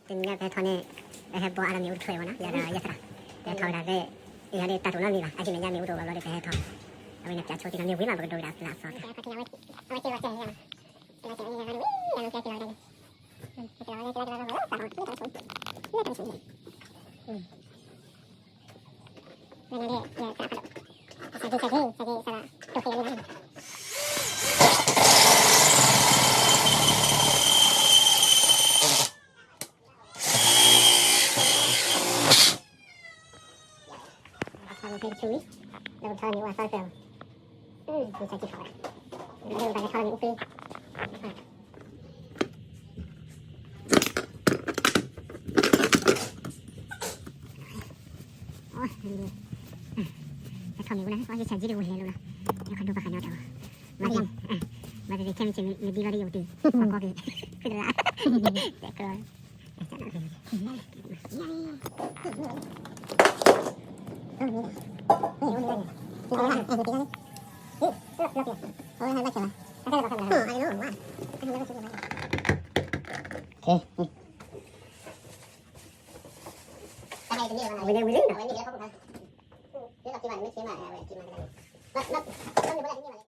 တနံၤညါပဟဲထီၣ်န့ၣ် ပဟဲဘိးအါလၢမ့ၣ်အူတဖျၢၣ်အံၤမ့ၢ်နီၤ, ယၤဒီးယသရၣ် ပဟဲထီၣ်ဝဲဒၣ်ဖဲ ယၤဒီးတၢ်တိာ်နီတမံၤဘၣ်, အယံာ်မဲာ်ညါမ့ၣ်အူတအိၣ်ဘၣ်ဘျီဒီးပဟဲထီၣ်, အဝဲန့ၣ်ပၠးဆိက့ၤနီၤ မ့ၢ်ဝံၤမး ပကဒိးကဒါသးအသီ, ထီၣ်မ့ၣ်အူလၢ ယဆၢ်ကံဒ်ဝဲလဲၤလိာ်လီၤ, ယခီဒိပှၤခးညီတၢ်ဘၣ်, ဘၣ်သ့ၣ်ခဲမ့ၢ်ဆ့ၣ်မ့ၢ်ဒ်လီၤဒီးယအိၣ်တ့ၢ်, ပှၤကီက့ၤ, ဖုတရၣ်, တဲကျီ ဝံၤလံဝံၤလံနီၤ, ဝံၤလံနီၤ, ဝဲန့ၣ်မ့ၢ်